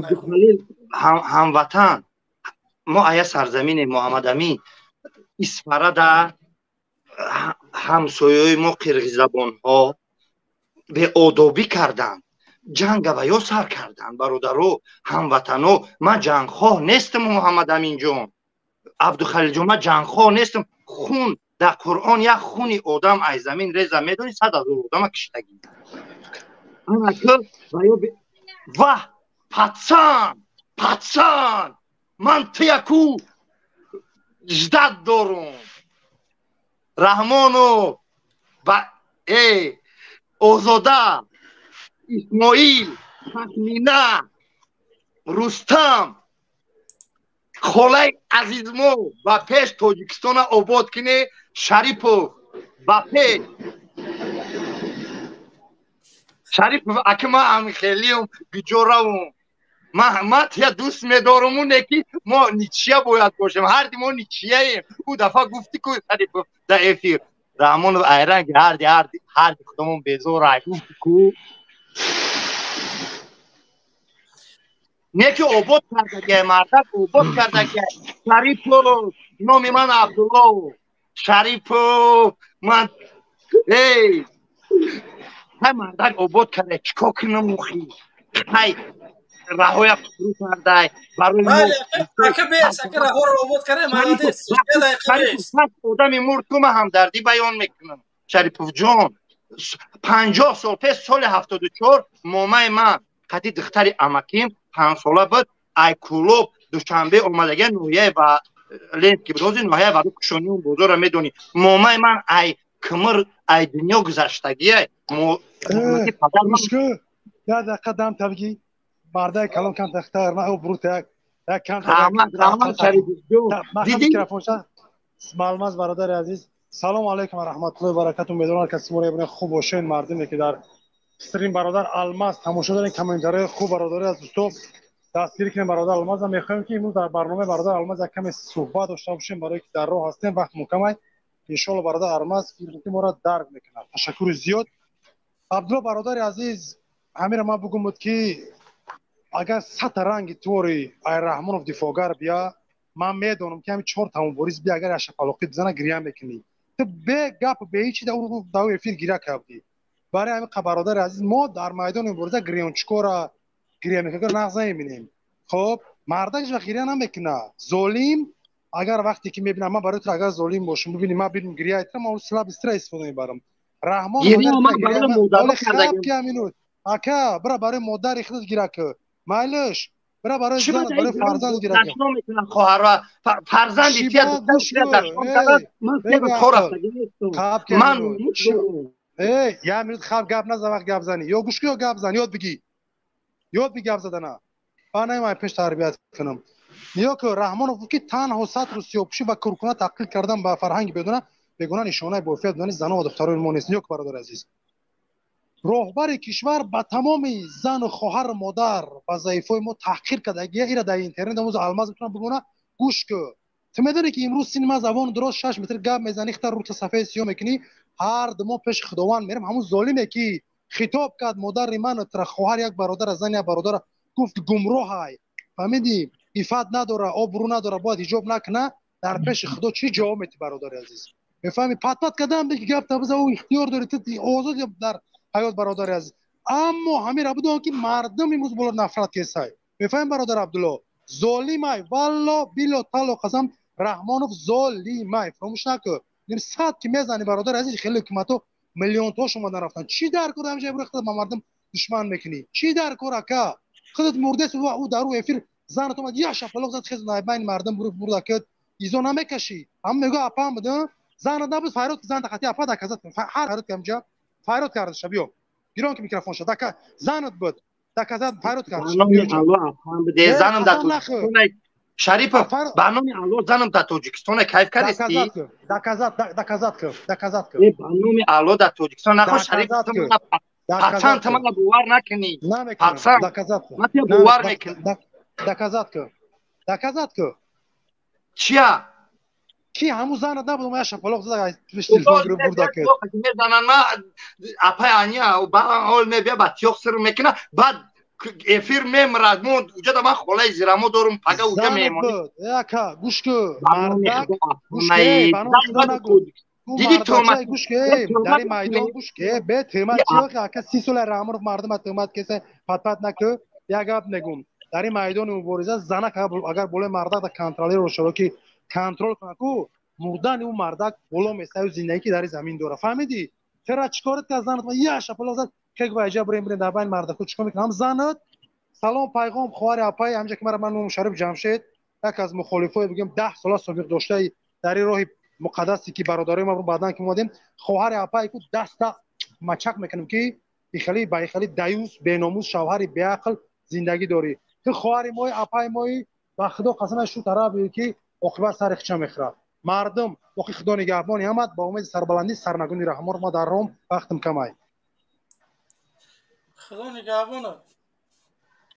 Абдухалил ҳамватан, мо ая сарзамини Муҳаммадамин Исфарада ҳамсояи мо қирғиззабонҳо беодобӣ карданд, ҷанга ва ё сар карданд. Бародаро, ҳамватано, ман ҷангхоҳ нестам. Муҳаммадаминҷон, Абдухалилҷон, ман ҷангхоҳ нестам. Хун дар Қуръон як хуни одам ай замин реза, медони, 100 000 одама киштагӣ. Ваҳ, пацан, пацан, ман тияку ждать дорум. Раҳмонов ба Озода, Исмоил, Тахмина, Рустам, холаи азизмо, ба пеш, Тоҷикистона обод кине. Шарипов, ба пеш. Шарипов аки, ман амихелиум биҷо равум. Ман тия дӯст медоруму не ки мо ничья бояд бошем, ҳарди мо ничья ем. Ӯ дафъа гуфтӣ ку, Шарипов, дар эфир Раҳмонов айранги ҳарди ҳарди ҳарди худамон безорай гуфтӣ ку. Не ки обод кардагиай, мардак обод кардагиай. Шарипов, номи ман Абдулло Шарипов. Ман эй ҳай мардак обод карда, чикор кунам? Мухи ҳай раҳоя фурӯ кардай барои одами мурд ку, ман ҳамдардӣ баён мекунам. Шариповҷон, 50 сол пеш, соли 74, момаи ман қади духтари амаким 5сола буд, ай Кӯлоб Душанбе омадага, ноҳияи ва Ленски буд, ҳозир ноҳияи Ваду Кушониум бозорро медонӣ. Момаи ман ай кмр ай дунё гузаштагиай. Як дақиқа дам табигӣ, мардаи калон кам тахтар ма брута як як кам. Раҳмат, раҳмат, Шарифҷон. Диди Алмаз, бародари азиз, салому алайкум ва раҳматуллоҳи баракату. Умедворам, каси моро ебине хуб бошед. Мардуме ки дар стрим бародар Алмаз тамошо дорем, комментариҳои хуб, бародари аз дӯсто, дастгирӣ кунем бародар Алмаза. Мехоҳем, ки имрӯз дар барномаи бародар Алмаз як каме суҳбат дошта бошем, барое ки дар роҳ ҳастем, вақт мукамай. Иншоалло, бародар Алмаз ки моро дарк мекунад. Ташаккури зиёд. Абдулло, бародари азиз, ҳамира ман бугум буд, ки агар сата ранги твори ай Раҳмонов дифоъгар бия, ман медонам, ки ҳами чор тамомбориз бия, агар яшапалоқӣ бизана, гиря мекунӣ. Ту бе гап, бе ҳечи дар эфир гиря кардӣ. Барои ҳамин, бародари азиз, мо дар майдони мубориза гирёнчикора, гиря мекунад, нағз намебинем. Хоб, мардак ҳеҷ вақт гиря намекунад. Золим агар вақте ки мебинам, ман барои ту агар золим бошам, бибини, ман бинам гиряи ту, ман слаб истра истифода мебарам. Раҳмон ака, бира барои модари худат гиря кӯ, майлиш, бира барои зан, барои фарзанд гиря кӯ. Хоҳарва фарзанди тия ман. Эй, як минут хаб гап назан, вақт гап занӣ ё гӯш ку, ё гап зан, ёд бигӣ, ёд биги гап задана. Ба намемай пеш тарбият кунам. Ниё ку, Раҳмонов гуфт, ки танҳо сатру сиёҳпӯшӣ ва куркуна тақлид кардан ба фарҳанги бедона бегуна нишонаи бофият будани занон ва духтарони мо нест. Ниё ку, бародари азиз, роҳбари кишвар ба тамоми зану хоҳару модар ва заифои мо таҳқир кардагия. Ира дар интернет амӯз Алмаз метавонам бимона. Гӯш ку, ту медонӣ, ки имрӯз сини ман забону дуроз 6 метр гап мезанӣ, хитар рута сафеди сиёҳ мекунӣ. Ҳар ду мо пеши Худованд мерем. Ҳамун золиме ки хитоб кард модари ману тра, хоҳар як бародара, зани як бародара, гуфт гумроҳай, фаҳмидӣ, иффат надора, обрӯ надора, бояд ҳиҷоб накуна, дар пеши Худо чӣ ҷавоб метӣ, бародари азиз? Мефаҳмӣ? Патпат кардам беки гап табиза, ӯ ихтиёр дорӣ, ту озод дар ҳаёт, бародари азиз. Аммо ҳамира бидон, ки мардум имрӯз боло нафрат кесай. Мефаҳмӣ, бародар Абдулло? Золимай, валло, било, талло, қасам, Раҳмонов золимай, фаромӯш накун. Сад ки мезани, бародари азиз, хеле ҳукуматҳо миллионтош омадан рафтан. Чӣ дар кор ҳамҷа ибро худат ба мардум душман мекунӣ? Чӣ дар кор, ака? Худат мурдест, ӯ дар ӯ эфир занат омад, як шапалоқ зад, хез байни мардум бурда кад, изо намекашӣ. Ҳам мегӯ апам буд, занат набуд, файрод зан тахати апа доказать ҳар файрод ҳамҷа файрод кардаша. Биё, гирон ки микрофонша, занат буд, доказать файрод кардаша. Занам дар Шарипов, ба номи Алло, занам дар Тоҷикистон, кайф кардести? Доказать, доказать кӯ, доказать кӯ. Ба номи Алло, дар Тоҷикистон нахо. Шарипов, пацан, ту мана бовар накунӣ, пацан, ман тия бовар мекунам. Доказать кӯ, доказать кӯ. Чия? Ки ҳамун занат набуд, ма шапалоқ зада, пеш телефон гирифт, бурда кӯ. Мезанан, ма апай аня ҳол мебия, ба тиёқ сир мекуна, баъд Эфир мемрад, мо уҷада ман холаи зирамо дорум, пага уҷа меҳмонӣ. Ака, гӯш ку, мардак, гӯш ку. Диди, туҳмат, гӯш ку, дар ин майдон, гӯш ку, бе туҳмат чи ака? 30 сола Раҳмонов мардума туҳмат кеса, патпат наку. Як гап мегум: дар ин майдони мубориза занак агар болои мардак контролер шава, ки контрол кунад ку, мурдани ӯ мардак боло месаю зиндагӣ ки дар ин замин дора, фаҳмидӣ? Чара чӣ корат ки занат я шапало зад, кек ба иҷа бурем, бурем дар байни мардаку чӣ кор мекунам? Ҳам занат салом, пайғом, хоҳари апай ҳамҷа ки мара, ман номам Шариф Ҷамшед, як аз мухолифои, бигем, 10 сола собиқ доштаи дар ин роҳи муқаддасе ки бародарои ма баъдан ки омадем, хоҳари апай ку даста мачак мекунем, ки ихели ба ихели даюс, беномус, шавҳари беақл зиндагӣ дорӣ. Ту хоҳари мои, апай мои, ба Худо қасам, шу тараф ки оқибат сари хича мехӯрад мардум. Боқи Худо нигаҳбони ҳамат, ба умеди сарбаландӣ, сарнагуни Раҳмон. Ма дар ром вақтам камай. Худо нигаҳбонат.